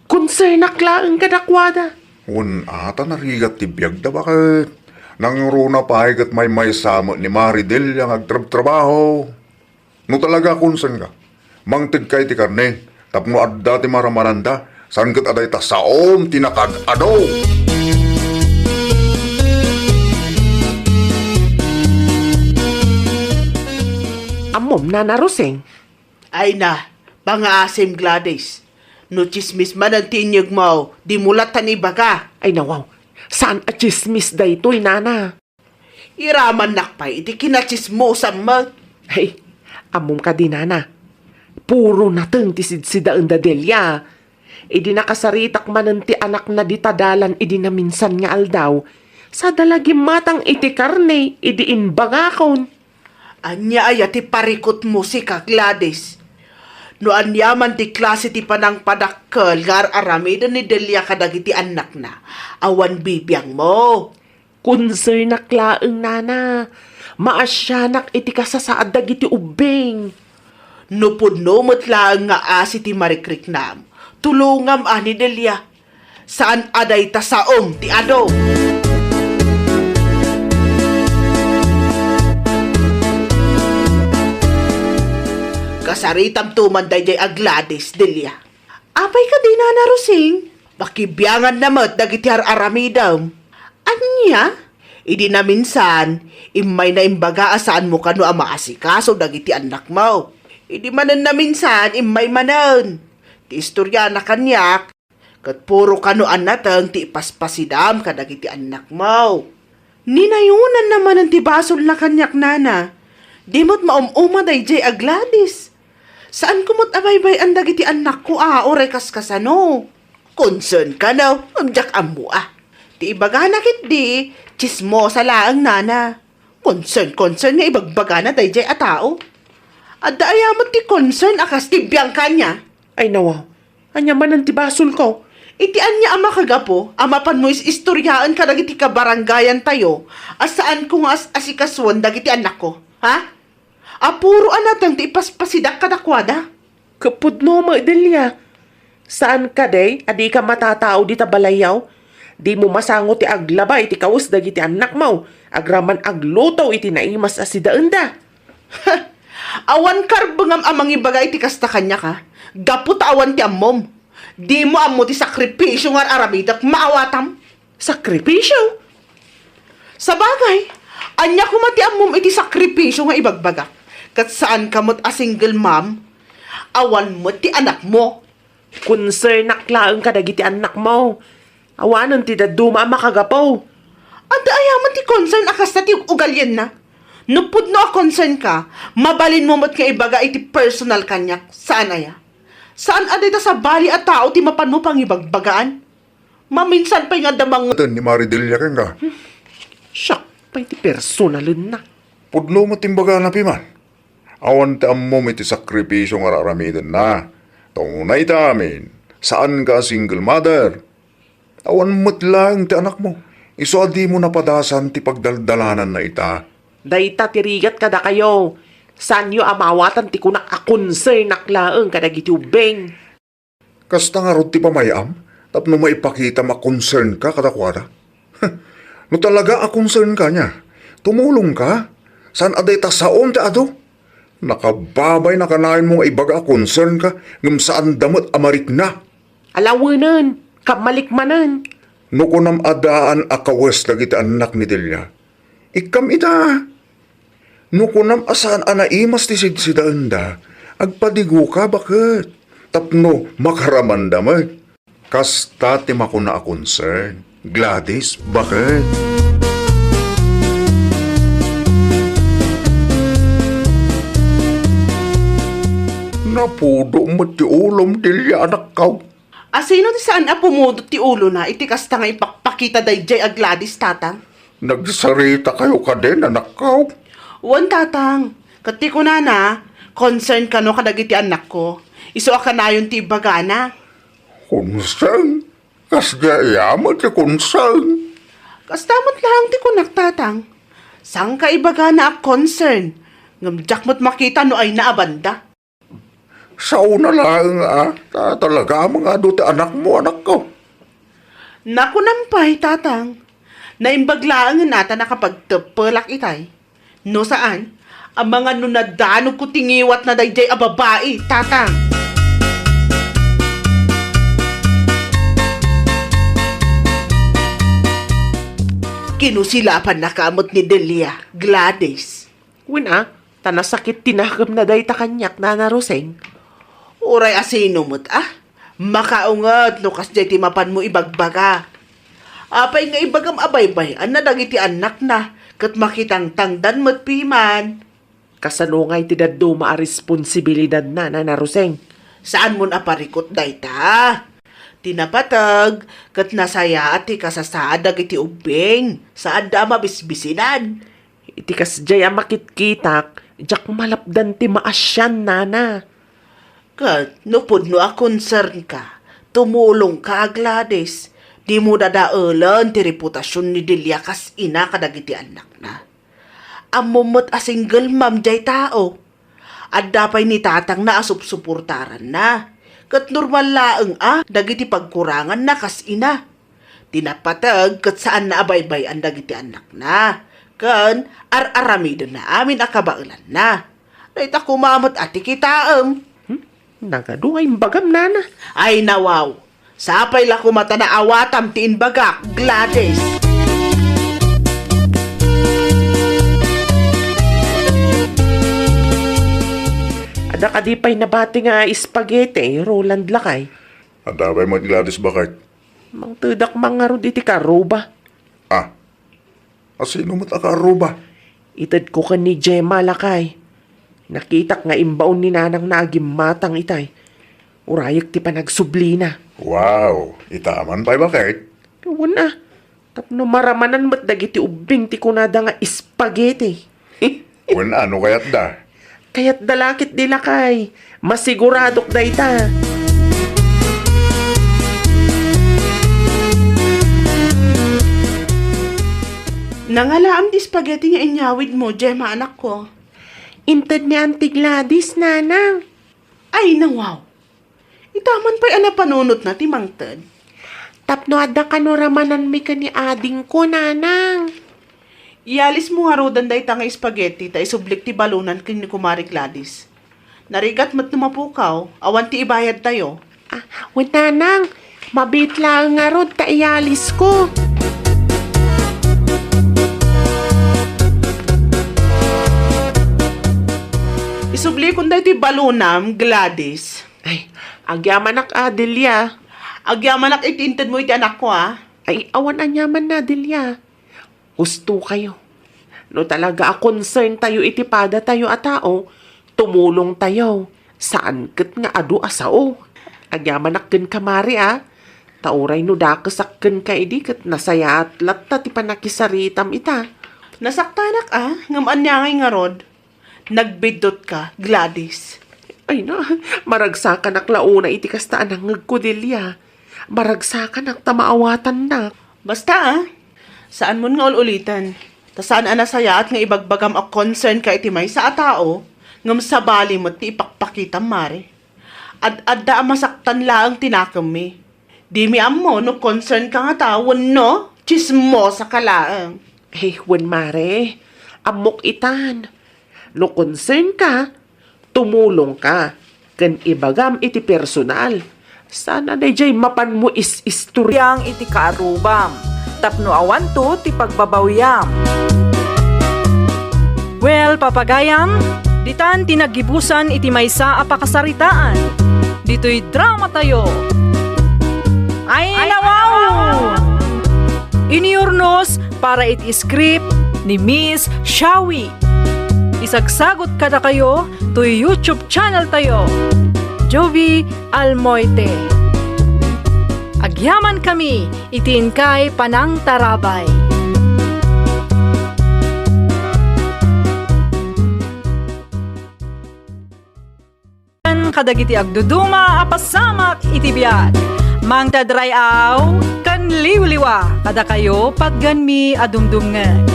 Konsernak laeng kadakuada. Wen, a, ta narigat ti biagda, baket? Nangruna pay ket maymaysa met ni Mari Delia nga agtrabtrabaho. No talaga a konsenka, mangtedka iti karne tapno adda ti maramananda, saan ket a dayta saom ti nakaad-ado. Ammom, Nana Rosing? Ay na, pangaasim, Gladys. No tsismis manen ti inyegmo, dimo lattan ibaga. Ay, nawaw. Saan a tsismis daytoy, Nana? Iramannak pay iti kinatsismosam met. Ay, ammom kadi, Nana. Puro nateng ti sidsidaenda Delia. Idi nakasaritak manen ti anakna dita dalan idi naminsan nga aldaw, sada la gimmatang iti karne idi imbagakon. Ania aya ti parikutmo, sika, Gladys? No aniaman ti klase ti panangpadakkel nga ar-aramiden ni Delia kadagiti annakna, awan bibiangmo. Konsernak laeng, Nana. Maasianak iti kasasaad dagiti ubbing. No pudno met laeng nga asi ti marikriknam, tulongam a ni Delia. Saan a dayta saom ti adu. Kasaritamto man daydiay a Gladys, Delia. Apay kadi, Nana Rosing? Pakibianganna met dagiti ar-aramidem. Ania? Idi naminsan, immayna imbaga a saanmo kano a maasikaso dagiti annakmo. Idi manen naminsan, immay manen. Ti istoriana kaniak, ket puro kano a nateng ti ipaspasidam kadagiti annakmo. Ninayonanna manen ti basolna kaniak, Nana. Di met maum-uma daydiay a Gladys. Saanko met a baybay-an dagiti annakko a uray kaskasano. Concern kano, ngem diak ammo a. Ti ibagana ketdi, tsismosa laeng, Nana. Concern, concern nga ibagbagana daydiay a tao. Adda aya met ti concern a kas ti biang kaniak? Ay, nawaw. Ania manen ti basolko? Iti ania a makagapu a mapanmo is-istoriaen kadagiti kabarangayantayo a saanko nga as-asikasuen dagiti annakko? Ha? A puro a nateng ti ipaspasidak kadakuada? Ket pudno met, Delia. Saan kadi a dika matatao dita balayyo? Dimo masango ti aglaba iti kawes dagiti annakmo, agraman agluto iti naimas a sidaenda. Awan karbengam a mangibaga iti kasta kaniak, a? Gapu ta awan ti ammom. Dimo ammo ti sakripisio nga ar-aramidek, maawatam. Sakripisio? Sabagay, Ania koma ti ammom iti sakripisio nga ibagbagak? Ket saanka met a single mom? Awan met ti anakmo. Konsernak laeng kadagiti annakmo. Awanen ti dadduma a makagapu. Adda aya met ti concern a kasta ti ugalienna? No pudno a concern ka, mabalinmo met nga ibaga iti personal kaniak. Saan aya? Saan a dayta sabali a tao ti mapanmo pangibagbagaan? Maminsan pay nga adda mang- Ten ni Mari Delia kenka. Siak pay ti personalenna. Pudno met ti imbagana, piman. Awan ti ammom iti sakripisio nga ar-aramidenna. Ta umuna ita amin, saanka a single mother. Awan met laeng ti anakmo. Isu a dimo napadasan ti pagdaldalananna ita. Dayta ti rigat kadakayo. Saanyo a maawatan ti kunak a konsernak laeng kadagiti ubbing. Kasta ngarud ti pamayam tapno maipakitam a concern ka kadakuada? No talaga a concern ka nia, tumulong ka. Saan a dayta saom ti adu? Nakababayna kanayon mo nga ibaga a concern ka, ngem saan da met a marikna. Alawenen, kamalik manen. No kunam a daan a kawes dagiti annak ni Delia, ikkam ita. No kunam a saan a naimas ti sidsidaenda, agpadigoka, baket, tapno makaramanda met. Kasta ti makuna a concern, Gladys, baket. Napudo met ti ulom, Delia, anakko. Asino ti saan a pumudot ti ulona iti kasta nga ipakpakita daydiay a Gladys, Tatang? Nagsarita kayo kadin, anakko? Wen, Tatang. Ket ti kunana, concern kano kadagiti annakko. Isu a kanayon ti ibagana. Concern? Kasdiay met ti concern? Kasta met laeng ti kunak, Tatang. Sangka ibagana a concern, ngem diak met makita no ayna a banda. Saona laeng a, ta talaga a mangadu ti anakmo, anakko. Nakunam pay, Tatang. Naimbag laengen a ta nakapagteppelak itay. No saan, amangan no nadanogko ti ngiwatna daydiay a babai, Tatang. Kinusilapannaka met ni Delia, Gladys. Wen a, ta nasakit ti nakemna dayta kaniak, Nana Roseng. Uray asino met a, makaunget no kasdiay ti mapanmo ibagbaga. Apay nga ibagam a baybay-anna dagiti annakna ket makitangtangdan met piman? Kasano ngay ti dadduma a responsibilidanna, Nana Roseng? Saanmon a parikut dayta. Ti napateg ket nasayaat ti kasasaad dagiti ubbing, saanda a mabisbisinan. Iti kasdiay a makitkitak, diak malapdan ti maasian, nana. Ket no pudno a concern ka, tumulong ka a Gladys, dimo dadaelen ti reputasion ni Delia kas ina kadagiti annakna. Ammom met a single mom diay tao. Adda pay ni tatangna a supsuportaranna. Ket normal laeng a dagiti pagkuranganna kas ina. Ti napateg ket saanna a baybay-an dagiti annakna, ken ar-aramidenna amin a kabaelanna. Dayta koma met a ti kitaem. Hmm? Nagadu nga imbagam, nana. Ay, nawaw. Sapay la koma ta naawatam ti imbagak, Gladys. Adda kadi pay nabati nga spaghetti, Roland, lakay? Adda pay met, Gladys, baket? Mangtedak man ngarud iti karuba. Ah, asino met a karuba? Itedko ken ni Gemma, lakay. Nakitak nga imbaon ni nanangna a gimmatang itay. Urayek ti panagsublina. Wow, ita man pay, baket? Wen a, tapno maramanan met dagiti ubbing ti kunada nga spaghetti. Wen a, no kayatda? Kayatda la ketdi, lakay. Masiguradok dayta. Nangalaam ti spaghetti nga inyawidmo, Gemma, anakko. Inted ni Auntie Gladys, nanang. Ay, nawaw. Ita man pay a napanunotna ti mangted. Tapno adda kano ramananmi ken ni adingko, nanang. Ialismo ngaruden dayta nga spaghetti ta isublik ti balonan ken ni Kumare Gladys. Narigat met no mapukaw, awan ti ibayadtayo. Ah, wen, nanang, mabiit laeng ngarud ta ialisko. Kun daytoy balonam, Gladys. Ay, agyamanak a, Delia. Agyamanak iti intedmo iti anakko, a. Ay, awan aniamanna, Delia. Husto kayo. No talaga a concern tayo iti padatayo a tao, tumulong tayo. Saan ket nga adu a sao. Agyamanak kenka, Mare, a. Ta uray no dakesak kenka idi ket nasayaat latta ti pannakisaritam ita. Nasaktanak, a, ngem ania ngay ngarud? Nagbiddutka, Gladys. Ay na, maragsakanak la unay iti kasta a nangngegko, Delia. Maragsakanak ta maawatannak. Basta, a, saanmon nga ul-uliten. Ta saan a nasayaat nga ibagbagam a concern ka iti maysa a tao, ngem sabali met ti ipakpakitam, Mare. Ad-adda a masaktan laeng ti nakemmi. Dimi ammo no concern ka ngata wenno tsismosa ka laeng. Ay, wen, Mare. Ammok itan. No concern ka, tumulong ka, ken ibagam iti personal. Sana daydiay mapanmo is-istorya. Yang iti kaarrubam, tapno awanto ti pagbabawiam. Well, papagayam, ditan ti naggibusan iti maysa a pakasaritaan. Ditoy dramatayo. Ay, nawaw! Iniurnos para iti script ni Miss Shawi. Isagsagot kadakayo toy YouTube channel tayo, Jovi Almoite. Agyaman kami iti inkay panangtarabay. Kadagiti agduduma a pasamak iti biag. Mangted ray-aw ken liwliwa kadakayo patgenmi a dumdumngeg.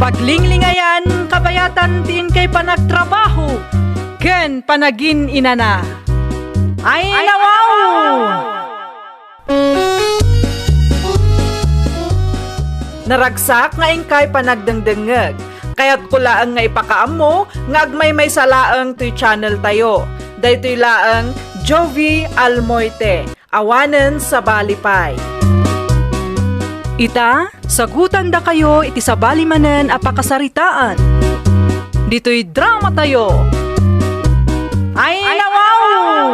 Paglinglingayan kabayatan ti inkay panagtrabaho ken panagin-inana. Ay, nawaw! Naragsak nga inkay panagdengdengngeg. Kayatko laeng nga ipakaammo nga agmaymaysa laeng toy channel tayo. Daytoy laeng Jovi Almoite, awanen sabali pay. Ita, sagutandakayo iti sabali manen a pakasaritaan. Ditoy dramatayo. Ay, nawaw!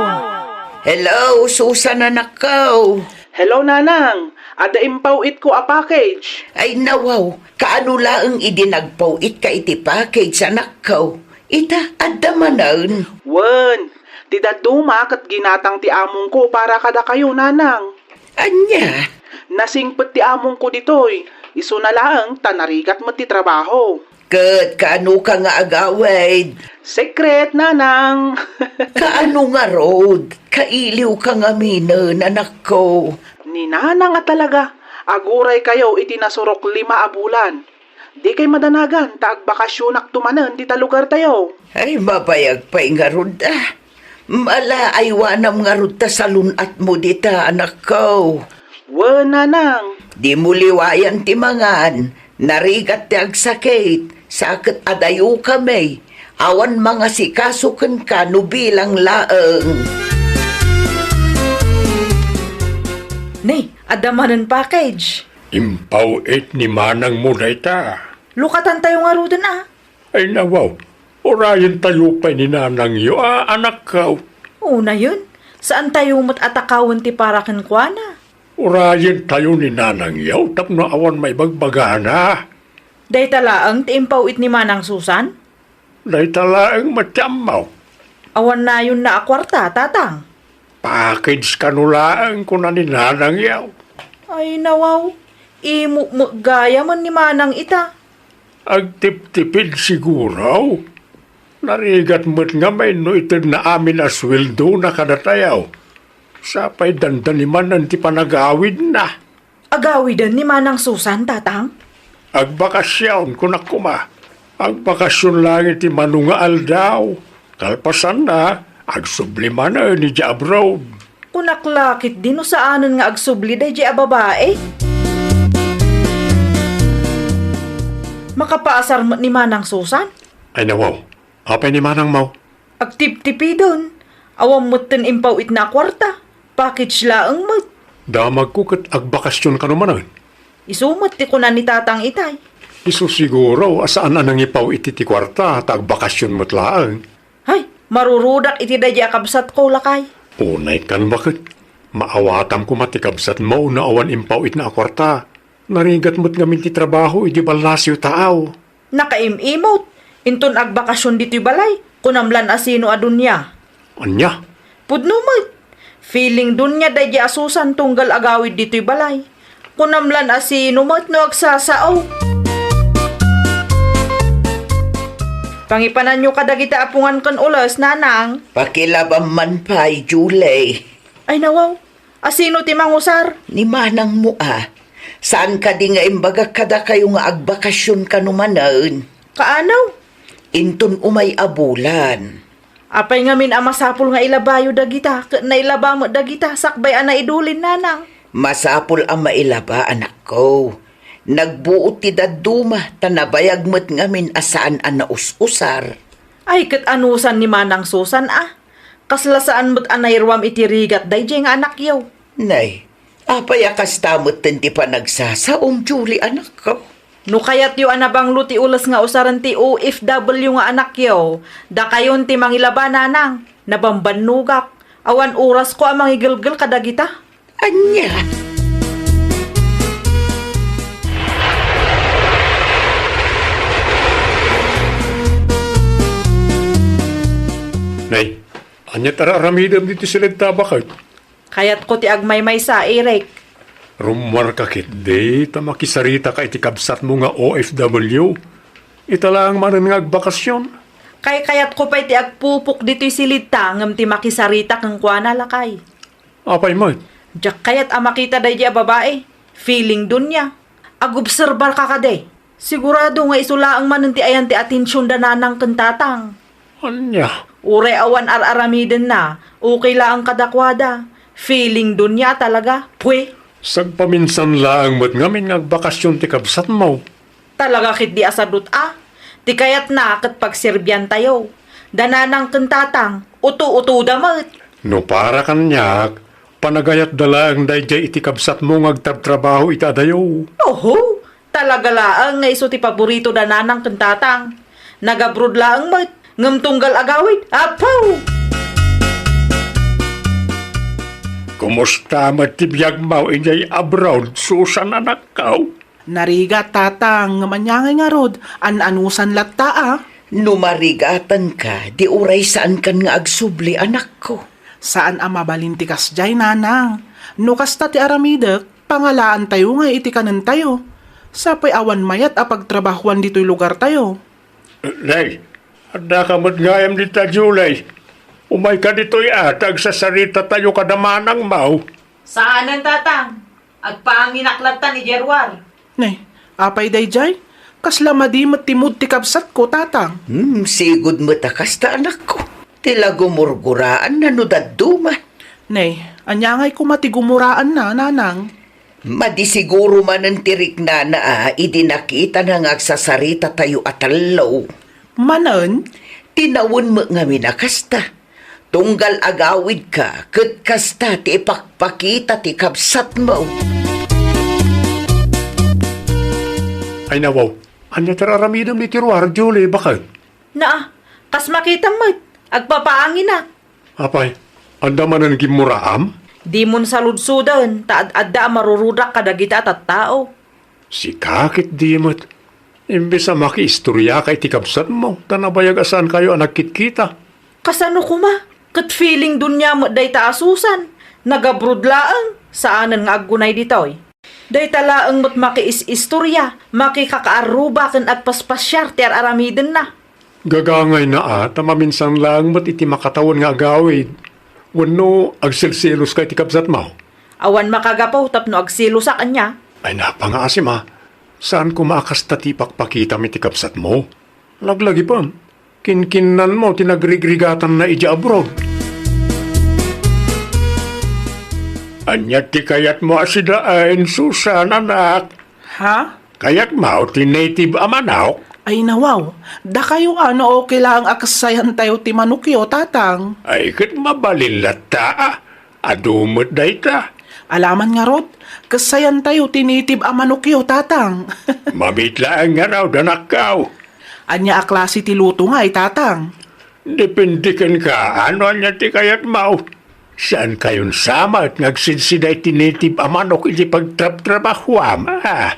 Hello, Susan, anakko. Hello, Nanang. Adda impaw-itko a package. Ay, nawaw. Kaano laeng idi nagpaw-itka iti package, anakko? Ita, adda manen. Wen, ti dadduma ket ginatang ti amongko para kadakayo, Nanang. Ania? Nasingpet ti amongko ditoy. Isuna laeng ta narigat met ti trabaho. Ket kaanoka nga agawid? Secret, Nanang. Kaano ngarud? Kailiwka ngaminen, anakko. Ni Nanang a talaga, aguraykayo iti nasurok lima a bulan. Dikay madanagan ta agbakasionakto manen dita lugartayo. Ay, mabayag pay ngarud, a. Mala, aywanam ngarud ta salun-atmo dita, anakko. Wen, Nanang. Dimo liwayan ti mangan. Narigat ti agsakit, sa ket adayokami, awan mangasikaso kenka no bilang laeng. Ne, adda manen package. Impaw-it ni manangmo dayta. Lukatantayo ngaruden, a. Ay, nawaw, urayentayo pay ni nanangyo, a, anakko. Unayen, saantayo met a takawen ti para kenkuana. Urayentayo ni nanangyo tapno awan maibagbagana. Dayta laeng ti impaw-it ni Manang Susan? Dayta laeng met ti ammo. Awannayonna a kuarta, Tatang? Package kano laeng, kuna ni nanangyo. Ay, nawaw. Imo met gayamen ni Manang ita. Agtiptipid siguro. Narigat met ngamin no itedna amin a sueldona kadatayo. Sapay dandani manen ti panagawidna. Agawiden ni Manang Susan, Tatang? Agbakasyon, kunak koma. Agbakasyon laeng iti mano nga aldaw. Kalpasanna, agsubli manen idiay abroad. Kunak la ketdi no saanen nga agsubli daydiay a babai. Makapaasar met ni Manang Susan? Ay, nawaw. Apay ni manangmo? Agtiptipiden. Awan metten impaw-itna a kuarta. Package laeng met. Damagko ket agbakasyon kano manen. Isu met ti kuna ni Tatang itay. Isu siguro a saan a nangipaw-it iti kuarta ta agbakasyon met laeng. Hay, Marurudak iti daydi a kabsatko, lakay. Unay kan baket. Maawatam koma ti kabsatmo no awan impawitna a kuarta. Narigat met ngamin ti trabaho idi ballasiw taaw. Nakaim-imot. Inton agbakasyon ditoy balay, kunam lan a sino a dunia. Ania? Pudno met. Feeling dunia daydi a Susan tunggal agawid ditoy balay. Kunam lan a sino met no agsasao. Pangipananyo kadagita a pungan ken ules, nanang. Pakilabam man pay, Julie. Ay, nawaw. A sino ti mangusar? Ni manangmo a. Saan kadi nga imbagak kadakayo nga agbakasyon kano manen? Kaano? Inton umay a bulan. Apay ngamin a masapul nga ilabayo dagita, ket nailaba met dagita, sakbay a naidulin, nanang? Masapul a mailaba, anakko. Nagbuot ti dadduma, ta nabayag met ngamin a saan a naus-usar. Ay, ket anusan ni Manang Susan a? Kasla saan met a nairuam iti rigat daydiay nga anakyo. Nay, apay a kasta metten ti panagsasaom, Julie, anakko? No kayatyo a nabanglo ti ules nga usaren ti O F W nga anakyo, dakayon ti mangilaba, nanang. Nabambannogak. Awan orasko a mangigelgel kadagita. Ania? Nay, ania ti ar-aramidem ditoy siled ta, baket? Kayatko ti agmaymaysa, Eric. Rummuarka ketdi ta makisaritaka iti kabsatmo nga O F W. Ita laeng manen nga agbakasyon. Kaykayatko pay ti agpupok ditoy siled ta ngem ti makisarita kenkuana, lakay. Apay met? Diak kayat a makita daydi a babai. Feeling dunia. Agobserbarka kadi. Sigurado nga isu laeng manen ti ayan ti atensionna nanang ken tatang. Ania? Uray awan ar-aramidenna, okay laeng kadakuada. Feeling dunia talaga. Pwe. Sagpaminsan laeng met ngamin nga agbakasyon ti kabsatmo. Talaga ketdi a sadut a. Ti kayatna ket pagserbiantayo. Da nanang ken tatang, uto-utoda met. No para kaniak, panagayatda laeng daydiay iti kabsatmo nga agtrabtrabaho iti adayo. Oho, talaga laeng nga isu ti paborito da nanang ken tatang. Nagabroad laeng met, ngem tunggal agawid, apo! Kumusta met ti biagmo idiay abroad, Susan, anakko? Narigat, tatang, ngem ania ngay ngarud, an-anusan latta a? No marigatanka, di uray saankan nga agsubli, anakko. Saan a mabalin ti kasdiay, nanang. No kasta ti aramidek, pangalaantayo ngay iti kanentayo. Sapay awan mayat a pagtrabahuan ditoy lugartayo. Nay, addaka met gayam dita, Julie. Umayka ditoy a, ta agsasaritatayo kada manangmo. Saanen, tatang. Agpaanginak latta ni Jeruar. Nay, apay daydiay? Kasla madi met ti mood ti kabsatko, tatang. Hmm, sigud met a kasta, anakko. Ti la gumurguraanna no dadduma. Nay, ania ngay koma ti gumuraanna, nanang? Madi siguro manen ti riknana a idi nakitana nga agsasaritatayo a tallo. Manen? Tinawen met ngamin a kasta. Tunggal agawidka, ket kasta ti ipakpakita ti kabsatmo. Ay, nawaw, ania ti ar-aramidem ditoy ruar, Julie, baket? Naa, kas makitam met, agpapaanginak. Apay, adda manen gimmuraam? Dimon saludsoden, ta ad-adda a marurudak kadagita a tattao. Sika ketdi met. Imbes a makiistoriaka iti kabsatmo, ta nabayag a saankayo a nagkitkita. Kasano koma? Ket feeling dunia met dayta a Susan. Nagabroad laeng, saanen nga aggunay ditoy. Dayta laeng met makiis-istoria, makikakaarruba ken agpaspasiar ti ar-aramidenna. Gagangayna a, ta maminsan laeng met iti makatawen nga agawid. Wenno agselseloska iti kabsatmo? Awan makagapu tapno agselosak, ania? Ay, napangaasim a. Saan koma a kasta ti ipakpakitam iti kabsatmo? Laglagipem, kinkinnanmo ti nagrigrigatanna idiay abroad. Ania ti kayatmo a sidaen, Susan, anak? Ha? Kayatmo ti native a manok? Ay, nawaw. Dakayo a no okay laeng a kassayantayo ti manokyo, tatang. Ay, ket mabalin latta a. Adu met dayta. Alaman ngarud, kassayantayo ti native a manokyo, tatang. Mamit laeng ngarud, anakko. Ania a klase ti luto ngay, tatang? Depende kenka, no ania ti kayatmo. Saankayon sa met nga agsidsida iti native a manok iti pagtrabtrabahuam, a?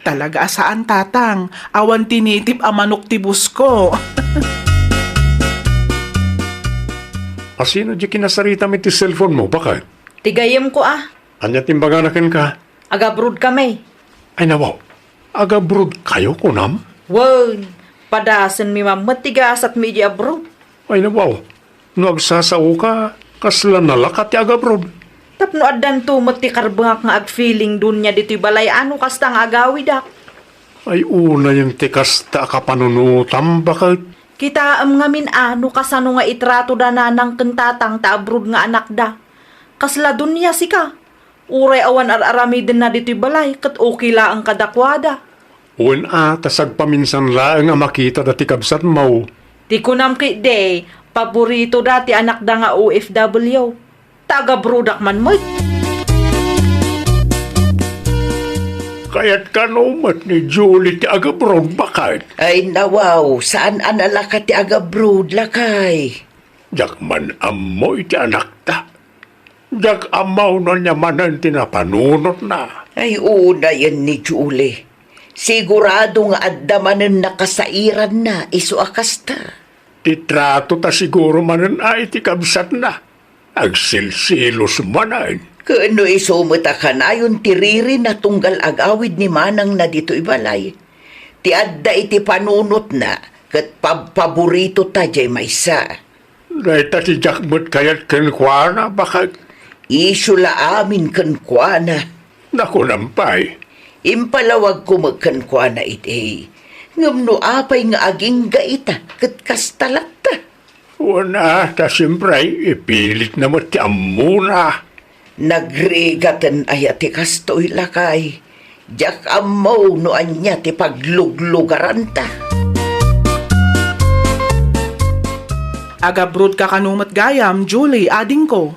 Talaga a saan, Tatang. Awan ti native a manok ti busko. Asino di kinasaritam iti cellphone mo, baket? Ti gayyemko a. Ania ti imbagana kenka? Agabroad kami. Ay, nawaw. Agabroad kayo, kunam? Wen, padasenmi man met ti gasatmi idiay abroad. Ay, nawaw. No agsasaoka, kasla nalaka ti agabroad? Tapno addanto met ti karbengak nga agfeeling dunia ditoy balay a no kasta nga agawidak. Ay, unayen ti kasta a kapanunotam, baket. Kitaem ngamin a no kasano nga itrato da nanang ken tatang ta abroad nga anakda. Kasla dunia sika. Uray awan ar-aramidenna ditoy balay, ket okay laeng kadakuada. Wen a, ta sagpaminsan laeng a makitada ti kabsatmo. Ti kunam ketdi, paboritoda ti anakda nga O F W. Ta agabroadak man met. Kayat kano met ni Julie ti agabroad, baket? Ay, nawaw, saan a nalaka ti agabroad, lakay. Diak man ammo iti anakta. Diak ammo no ania manen ti napanunotna. Ay, unayen ni Julie. Sigurado nga adda manen nakasairanna isu a kasta. Ti trato ta siguro manen a iti kabsatna. Agsilsilos manen. Ken no isu met a kanayon ti ririna tunggal agawid ni manangna ditoy balay. Ti adda iti panunotna ket pabpaboritota diay maysa. Dayta ti diak met kayat kenkuana, baket. Isu la amin kenkuana. Nakunam pay. Impalawagko met kenkuana idi. Ngem no apay nga agingga ita, ket kasta latta. Wen a, ta siempre, ipilitna met ti ammona. Nagrigaten aya ti kastoy, lakay? Diak ammo no ania ti pagluglugaranta. Agabroad ka kano met gayam, Julie, adingko?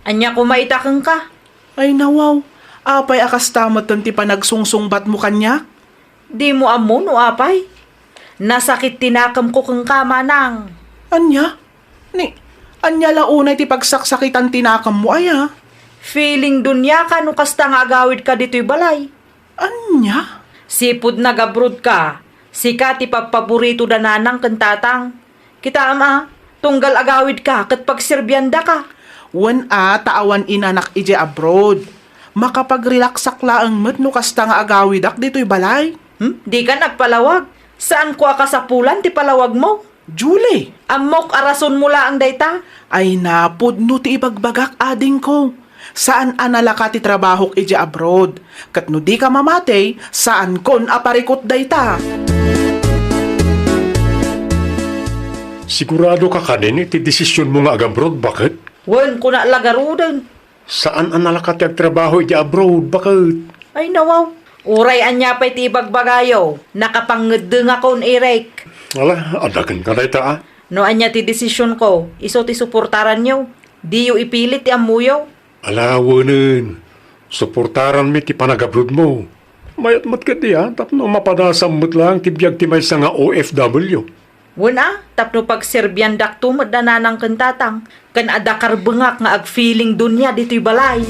Ania koma ita kenka? Ay, nawaw, apay a kasta metten ti panagsungsungbatmo kaniak? Dimo ammo no apay? Nasakit ti nakemko kenka, manang. Ania? Ni, ania la unay ti pagsaksakitan ti nakemmo aya? Feeling dunia ka no kasta nga agawidka ditoy balay. Ania? Sipud nagabroad ka, sika ti pabpaborito da nanang ken tatang. Kitaem a, tunggal agawidka ket pagserbiandaka. Wen a, ta awan inanak idiay abroad. Makapagrelaksak laeng met no kasta nga agawidak ditoy balay. Hmm? Dika nagpalawag. Saanko a kasapulan ti palawagmo. Julie! Ammok a rasonmo laeng dayta. Ay, napudno ti ibagbagak, adingko. Saan a nalaka ti trabahok idiay abroad. Ket no dika mamati, saankon a parikut dayta. Sigurado ka kanin iti desisionmo nga agabroad, baket? Wen, kuna la garuden. Saan a nalaka ti agtrabaho idiay abroad, baket? Ay, nawaw. Uray ania pay ti ibagbagayo, nakapangngeddengakon, Eric. Ala, adda kenka dayta, a? No ania ti desisionko, isu ti suportaranyo. Diyo ipilit ti ammoyo. Ala, wenen. Suportaranmi ti panagabrodmo. Mayat met ketdi, a, tapno mapadasam met laeng ti biag ti maysa nga O F W. Wen a, tapno pagserbiandakto met da nanang ken tatang, ken adda karbengak nga agfeeling dunia ditoy balay.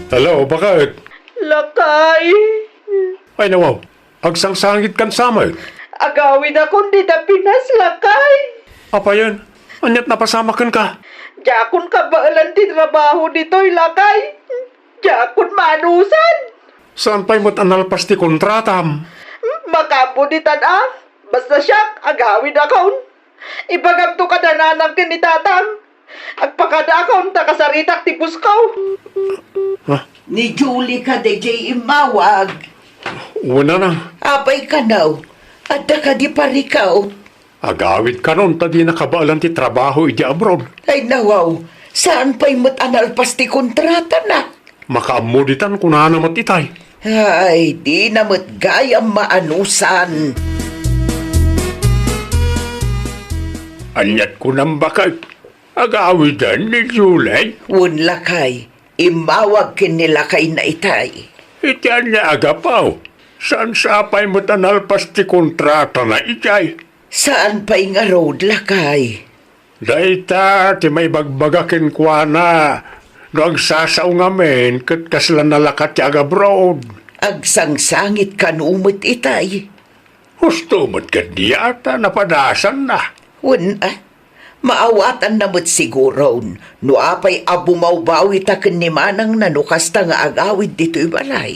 Hello, baket? Lakay. Ay, nawaw. Agsangsangit kan samet. Agawidakon dita Pinas, lakay. Apayen, aniat napasamak kenka? Diakon kabaelan ti trabaho ditoy, lakay. Diakon maanusan. Saan pay met a nalpas ti kontratam? Makaammo ditan a. Basta siak, agawidakon. Ibagamto kada nanang ken ni tatang. Agpakadaakon ta kasaritak ti busko. Ha? Ni Julie ka daydiay immawag. Wen a. Apay kano? Adda kadi parikaw? Agawid kanon ta dina kabaelan ti trabaho idiay abroad. Ay, nawaw. Saan pay met a nalpas ti kontratana? Makaammo ditan kunana met itay. Ay, dina met gayam maanusan. Aniat kunam baket? Agawiden ni Julie? Wen, lakay. Immawag ken ni lakayna itay. Iti ania a gapu? Saan sa pay met a nalpas ti kontratana idiay? Saan pay ngarud, lakay? Dayta ti maibagbaga kenkuana no agsasao ngamin ket kasla nalaka ti agabroad. Agsangsangit kano met itay. Husto met kaniak ta napadasanna. Wen a, maawatanna met siguron no apay a bumawbawita ken ni manangna no kasta nga agawid ditoy balay.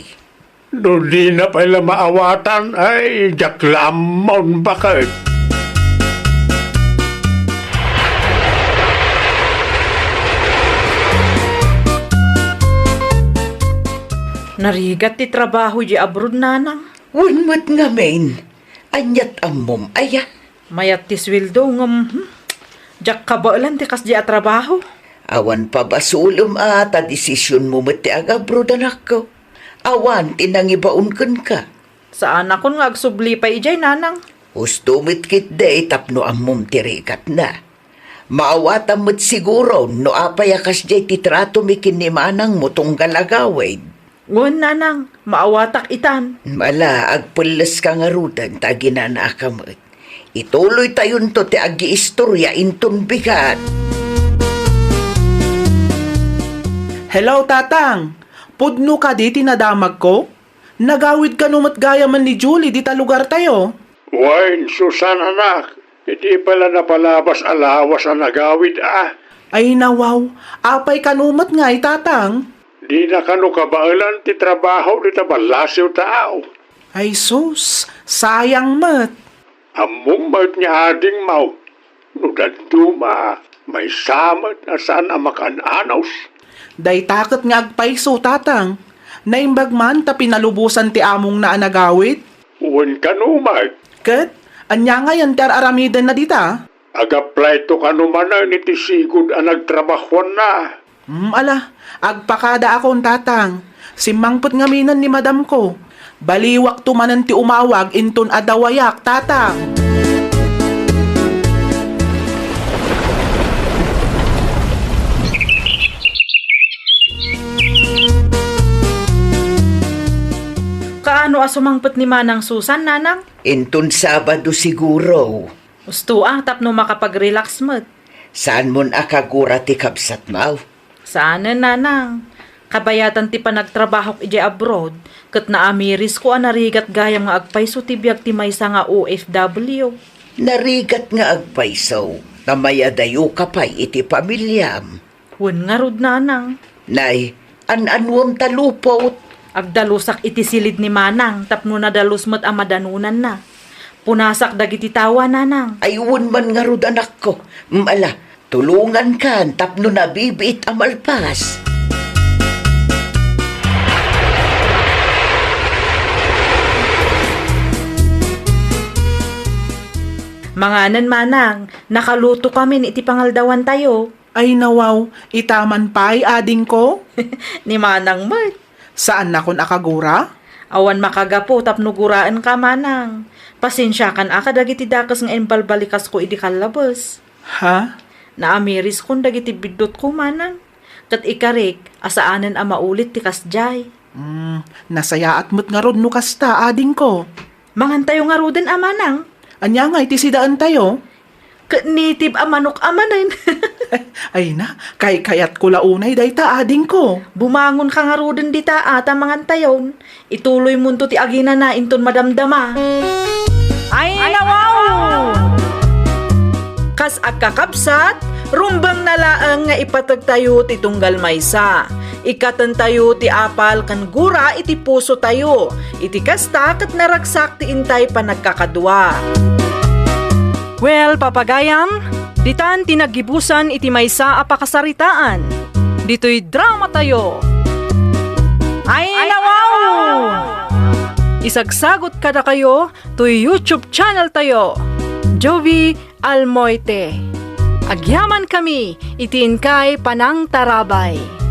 No dina pay la maawatan, ay, diak la ammon baket. Narigat ti trabaho idiay abroad, nanang. Wen met ngamin. Aniat ammom aya? Mayat ti sueldo ngem, hmm, diak kabaelan ti kasdiay a trabaho. Awan pabasolem a ta desisionmo met ti agabroad, anakko. Awan ti nangibaon kenka. Saanakon nga agsubli pay idiay, nanang. Husto met ketdi tapno ammom ti rigatna. Maawatam met siguron no apay a kasdiay ti tratomi ken ni manangmo tunggal agawid. Wen, nanang, maawatak itan. Ala, agpelleska ngaruden ta aginanaaka met. Ituloytayonto ti agiistoria inton bigat. Hello, Tatang! Pudno kadi ti nadamagko? Nagawid kano met gayamen ni Julie dita lugartayo? Wen, Susan, anak, iti pala napalabas a lawas a nagawid a. Ay, nawaw, apay kano met ngay, Tatang? Dina kano kabaelan ti trabaho dita ballasiw taaw. Ay sus, sayang met. Ammom met nga adingmo, no dadduma, maysa met a saan a makan-anos. Dayta ket nga agpayso, Tatang. Naimbag man ta pinalubosan ti amongna a nagawid. Wen kano met. Ket, ania ngayen ti ar-aramidenna dita? Agaplayto kano manen iti sigud a nagtrabahuanna. Hmm, ala, agpakadaakon, Tatang. Simmangpet ngaminen ni madamko. Baliwakto manen ti umawag inton adda wayak, Tatang. Kaano a sumangpet ni Manang Susan, Nanang? Inton Sabado siguro. Husto a, tapno makapag-relax met. Saanmon a kagura ti kabsatmo? Saanen, Nanang. Kabayatan ti panagtrabahok idiay abroad, ket naamirisko a narigat gayam nga agpayso ti biag ti maysa nga O F W. Narigat nga agpayso, ta mayadayoka pay iti pamiliam. Wen ngarud, Nanang. Nay, an-anuem ta lupot? Agdalusak iti silid ni Manang tapno nadalus met a madanonanna. Punasak dagiti tawa, Nanang. Ay, wen man ngarud, anakko. Mm, ala, tulongankan tapno nabibiit a malpas. Manganen, Manang, nakalutokamin iti pangaldawantayo. Ay nawaw, ita man pay, adingko? Ni Manang met. Saannakon a kagura? Awan makagapu tapno guraenka, Manang. Pasensiakan a kadagiti dakes nga imbalbalikasko idi kallabes. Ha? Naamiriskon dagiti biddutko, Manang. Ket ikarik a saanen a maulit ti kasdiay. Hmm, nasayaat met ngarud no kasta, adingko. Mangantayo ngaruden a, Manang. Ania ngay ti sidaentayo? Ket native a manok a manen. Ay na, kaykayatko la unay dayta, adingko. Bumangonka ngaruden dita a ta mangantayon. Ituloymonto ti aginana inton madamdama. Ay, nawaw! Kas agkakabsat, rumbengna laeng nga ipategtayo ti tunggal maysa. Ikkatentayo ti apal ken gura iti pusotayo. Iti kasta, ket naragsak ti intay panagkakadua. Well, papagayam, ditan ti naggibusan iti maysa a pakasaritaan. Ditoy dramatayo. Ay, nawaw! Isagsagot kadakayo toy YouTube channeltayo, Jovi Almoite. Agyamankami iti inkay panangtarabay.